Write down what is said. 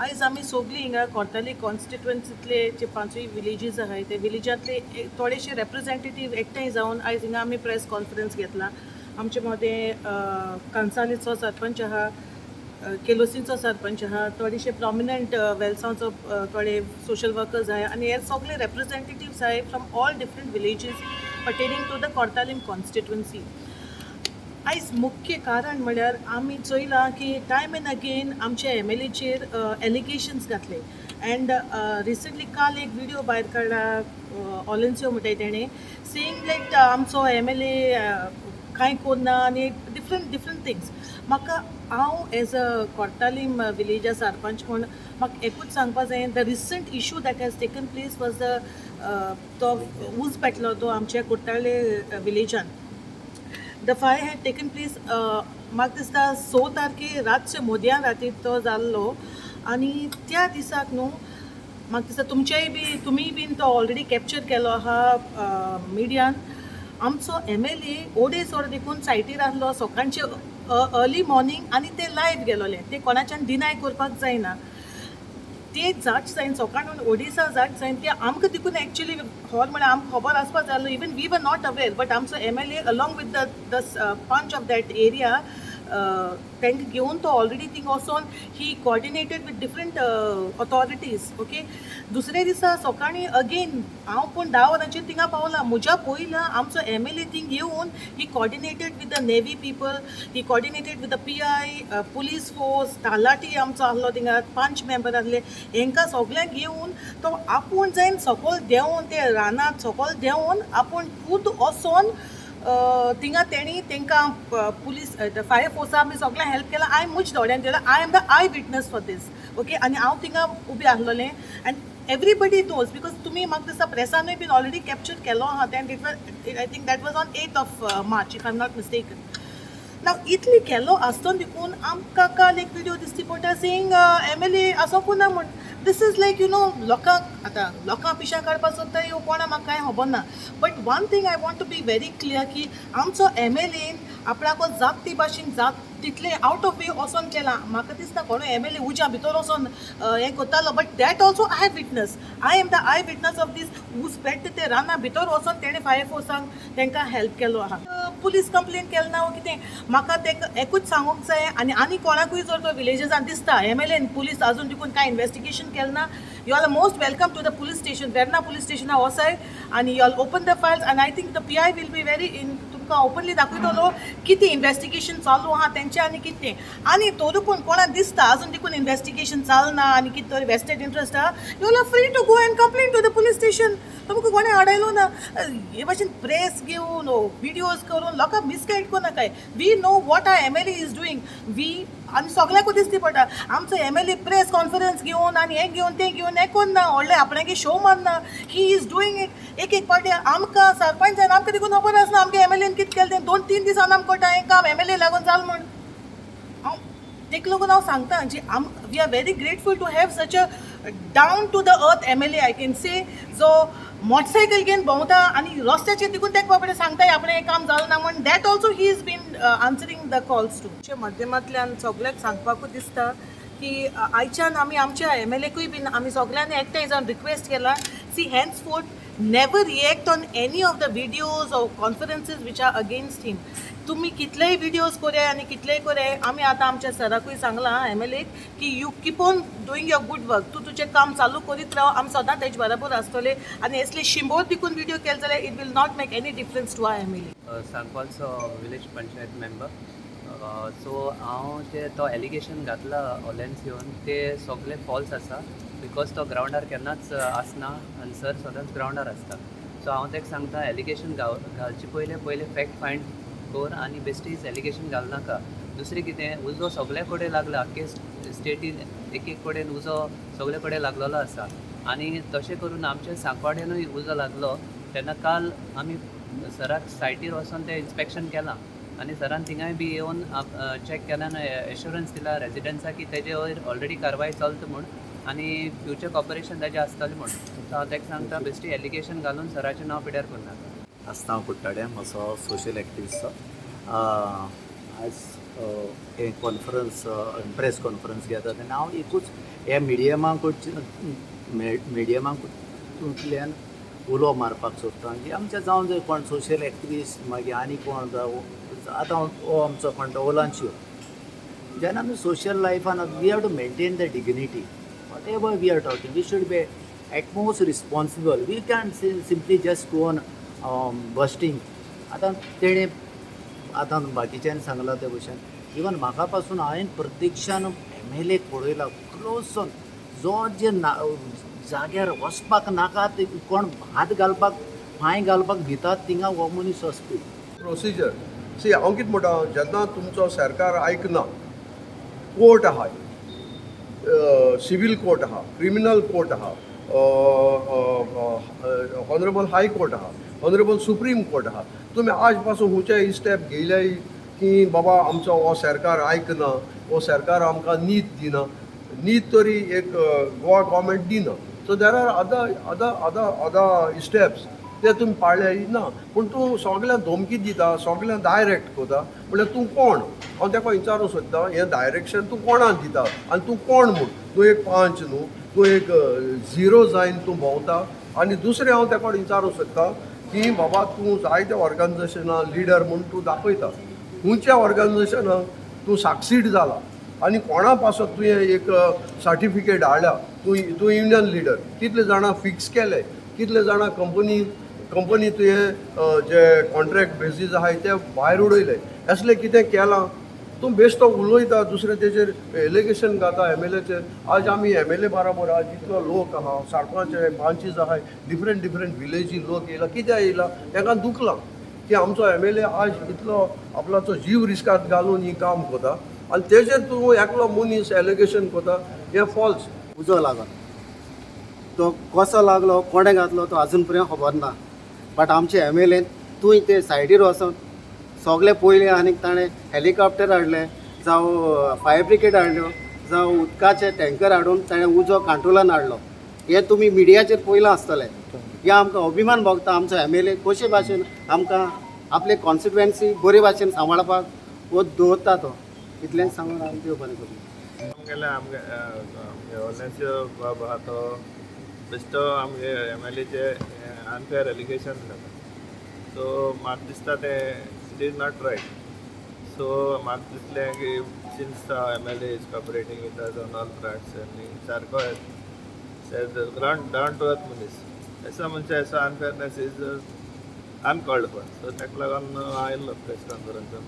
आयज आमी सोगलीं हिंगा कोर्ताली कॉन्स्टिट्युएन्सींतले जे पांचूय विलेजीस आहाय, ते विलेजांतले थोडेशे रेप्रेझेंटेटीव एकठांय जावन आयज हिंगा आमी प्रेस कॉन्फरन्स घेतला. आमचे मदें कांसालीचो सरपंच आहा, केलोसींचो सरपंच आहा, थोडेशे प्रोमिनंट वेलसांवचो थोडे सोशल वर्कर्स आहाय आनी हे सगळे रेप्रेझेंटेटिव्स आहाय from all different villages pertaining to the Cortalim constituency. आयज मुख्य कारण म्हळ्यार आमी चोयलां की टायम एंड अगेन आमच्या एमएलएचेर एलिगेशन्स घातले अँड रिसंटली काल एक विडियो भायर काडला, ऑलेन्सियो म्हणटाय तेणें, सेईंग लायक आमचो एमएलए कांय कोन्ना आनी डिफरंट डिफरंट थिंग्स. म्हाका हांव एज अ कोर्तालीम विलेजा सरपंच म्हूण म्हाका एकूच सांगपा जाय, the recent issue that has taken place was the तो ऊज पेटलो तो आमच्या कुर्ताळे विलेजान. The fire had taken place, म्हाका दिसता, 6 तारखे रातचे, मोदयान राती तो जाल्लो. आनी त्या दिसाक न्हू, म्हाका दिसता तुमचेय बी, तुमीय बीन तो ऑलरेडी कॅप्चर केलो आहा मिडियान. आमचो एमएलए ओडेस वर देखून सायटीर आहलो सकाळचे अर्ली मॉर्निंग आनी ते लायव्ह गेलोले. ते कोणाच्यान डिनाय करपाक जायना. ते जाट जायन सकाळ ओडिसा जाट जायन ते आमकां देखून एक्चुली खबर म्हळ्यार आमकां खबर आसपा जाय आसलो. Even we were not aware, but आमचो MLA along with the panch of that area, तांकां घेवन तो ऑलरेडी थिंग वचोन he coordinated with different authorities, okay. दुसऱ्या दिसा सकाळीं अगेन हांव पूण 10 वरांचेर थिंगा पावला. म्हज्या पयला आमचो एमएलए थिंग येवन he coordinated with the navy people, he coordinated with the PI, police force, talathi आमचो आहलो थिंगा, पंच मेंबर आहले, हेंकां सगल्यांक घेवन तो आपूण जायन सकयल देंवोन, ते रानांत सकयल देंवोन, आपूण खूद वचोन थिंगा तेणी तांकां पुलीस, फायर फोर्सा आमी सगळ्यांक हेल्प केला. हांवें म्हज्या दोळ्यान दिला. I am the eye witness for this, okay. आनी हांव थिंगा उबें आहलोलें and everybody knows because तुमी म्हाका दिसता प्रेसानूय बीन ऑलरेडी कॅप्चर केलो आहा. And it was, I think that was on 8th of March, if I am not mistaken. Now इतली केलो आसतना देखून आमकां काल एक विडियो दिसती पडटा सेईंग एमएलए आसोकूं ना म्हूण. This is like लोकांक आतां लोकांक पिशां काडपाक सोदता यो कोणा, म्हाका कांय खबर ना. But one thing I want to be very clear की आमचो एमएलएन आपणाको जात ती भाशेन जात तितले आवट ऑफ वे वचोन केलां. म्हाका दिसता कोणूय एमएलए उज्या भितर वचोन हें करतालो, but that also I have witness. I am the eye witness of this. ऊस पेट्टा ते राना भितर वचोन तेणें फायर फोर्सांक तांकां हेल्प केलो आहा. पुलीस कंप्लेन केलें ना वो कितें, म्हाका तेका एकूच सांगूंक जाय आनी आनी कोणाकूय जर तो विलेजसान दिसता एमएलएन पुलीस अजून देखून कांय इन्वेस्टिगेशन केलें ना, you are most welcome to the police station, Verna police स्टेशना वचाय आनी you all open the files आनी I think the PI will be very in तुमकां ओपनली दाखयतलो कितें इन्वेस्टिगेशन चालू आहा तेंचें आनी कितें. आनी तरी पूण कोणाक दिसता अजून देखून इन्वेस्टिगेशन चालना आनी कितें तरी वेस्टेड इंट्रस्ट आहा, you are free to go and complain to the police station. तुमकां कोणें आडयलो ना. हे भाशेन प्रेस घेवन विडियोज करून लोकांक misguide करनाकाय. We know what our MLA is doing. We आनी सगल्यांकूच दिसती पडटा, आमचो एमएलए प्रेस कॉन्फरन्स घेवन आनी हें घेवन तें घेवन हें करना, व्हडलें आपणागे शो मारना. He is doing it. एक एक पावटी आमकां सरपंच जायना, आमकां देखून खबर आसना आमगे एमएलएन कितें केलें तें. 2-3 दिसान आमकां कळटा हें काम एमएलए लागून जालें म्हूण. हांव तेका लागून हांव सांगता जी आम we are very grateful to have such a down to the earth MLA, I can say, जो मोटरसायकल घेवन भोंवता आनी रस्त्याचेर देखून तेका बाबडे सांगताय आपणें हें काम जालें ना म्हण. That also he is been answering the calls to. माध्यमांतल्यान सगळ्यांक सांगपाकूच दिसता की आयच्यान आमी आमच्या एमएलएकूय बीन आमी सगळ्यांनी एकठांय जावन रिक्वेस्ट केला, see, henceforth never react on any of the videos or conferences which are against him. तुमी कितलेय विडियोज कोरया आनी कितलेय कोरया, आमी आतां आमच्या सराकूय सांगलां, एमएलएक, की you keep on doing your good work. तूं तुजें काम चालू करीत राव, आमी सदां तेजे बराबर आसतले. आनी असले शिंबोर दिकून विडियो केले जाल्यार it will not make any difference to our MLA. सांकवालचो village panchayat member. So हांव जे तो एलिगेशन घातला ऑलेन्स येवन, ते सगळे फॉल्स आसा because तो ग्रावंडार केन्नाच आसना आनी सर सदांच ग्रावंडार आसता. सो हांव ताका सांगता, एलिगेशन घालचे पयले पयले फॅक्ट फायंड कर आनी बेश्टीच एलिगेशन घालनाका. दुसरें कितें, उजो सगळे कडेन लागला. आख्खे स्टेटीन एक एक कडेन उजो सगळे कडेन लागलेलो आसा आनी तशें करून आमच्या सांकवाड्यानूय उजो लागलो तेन्ना काल आमी सराक सायटीर वचोन तें इन्स्पेक्शन केलां आनी सरान थिंगाय बी येवन चॅक केला आनी एश्योरन्स दिला रेजिडंट्साक की तेजे वयर ऑलरेडी कारवाय चलता म्हूण आनी फ्युचर कॉपरेशन तेजें आसतलें म्हूण. सो हांव ताका सांगता, बेश्टी एलिगेशन घालून सराचें नांव पिड्यार करनाका. आसता हांव कुट्टाड्या, म्हजो सोशल एक्टिविस्ट. आयज हें कॉन्फरन्स, प्रेस कॉन्फरन्स घेतात आनी हांव एकूच ह्या मिडियमांतल्यान उलो मारपाक सोदता की आमच्या जावन जर कोण सोशल एक्टिविस्ट, मागीर आनी कोण जावं, आतां हो आमचो कोण तो ओलांशियो, जेन्ना आमी सोशल लायफान we have to maintain the dignity. Whatever we are talking, we should be at most responsible. We can simply just go on busting. आतां तेणें आतां बाकीच्यांनी सांगलां ते भशेन, इवन म्हाका पासून हांवें प्रत्यक्षान एमएलए पळयला क्लोजसून, जो जे ना जाग्यार वचपाक नाका, ते कोण हात घालपाक, पांय घालपाक भितात, थिंगा हो मनीस वचपी. प्रोसिजर सी, हांव कितें म्हणटा, जेन्ना तुमचो सरकार आयकना, कोर्ट आहा, सिवील कोर्ट आहा, क्रिमिनल कोर्ट आहा, ऑनरेबल हाय कोर्ट आहा, ऑनरेबल सुप्रीम कोर्ट आहा, तुमी आज पासून खंयचे स्टेप घेयले की बाबा आमचो हो सरकार आयकना, हो सरकार आमकां नीत दिना, नीत तरी एक गोवा गव्हर्मेंट दिना, so there are other steps, ते तुमी पाळ्ळे ना. पूण तूं सगल्यांक धमकी दिता, सगल्यांक डायरेक्ट करता, म्हणल्यार तूं कोण? हांव तेका विचारूंक सोदता, हें डायरेक्शन तूं कोणाक दिता आनी तूं कोण म्हूण? तूं एक पंच न्हू, तूं एक झिरो जायन तूं भोंवता. आनी दुसरें हांव तेका विचारूंक सोदता की बाबा तूं जायते ऑर्गनायजेशनां लिडर म्हूण तूं दाखयता, खंयच्या ऑर्गनायजेशनाक तूं सक्सीड जाला आनी कोणा पासत तुवें एक सर्टिफिकेट हाडल्या? तूं युनियन लिडर, कितले जाणां फिक्स केले, कितले जाणां कंपनी तुवें जे कॉन्ट्रॅक्ट बेजीस आहाय ते भायर उडयले, असलें कितें केलां तूं? बेश्टो उलयता, दुसरें तेजेर एलिगेशन घाता एमएलएचेर. आज आमी एमएलए बराबर आज इतलो लोक आहा, सरपंच पंचीस आहाय, डिफरंट डिफरंट विलेजी लोक येयला. कित्याक येयला? तांकां दुखलां की आमचो एमएलए आज इतलो आपणाचो जीव रिस्कात घालून ही काम करता आनी तेजेर तूं एकलो मनीस एलिगेशन करता, हें फॉल्स. उजो लागलो तो कसो लागलो, कोणें घातलो तो अजून पर्यंत खबर ना, बट आमचे एमएलएन तूं ते सायडीर वचोन सगळें पयलें आनी ताणें हेलिकॉप्टर हाडलें, जावं फायर ब्रिगेड हाडल्यो, जावं उदकाचे टँकर हाडून ताणें उजो कंट्रोलान हाडलो. हें तुमी मिडियाचेर पळयलां आसतलें. हें आमकां अभिमान भोगता, आमचो एमएलए कशे भाशेन आमकां आपले कॉन्स्टिट्युएन्सी बरे भाशेन सांबाळपाक वो दवरता तो. इतलेंच सांगून हांव देव बरें करूं. आमगेले आमगे आमगे ओलेन्सियो बाब आहा तो बेश्टो आमगे एमएलएचे अनफेयर एलिगेशन घाता. सो म्हाका दिसता तें it is not right. So म्हाका दिसलें की since MLA is cooperating with us on all fronts आनी सारको ग्रावंड डावन टू अर्थ मनीस, एसो म्हणजे एसो unfairness is uncalled for. So ताका लागून हांव आयलो प्रेस कॉन्फरन्साक.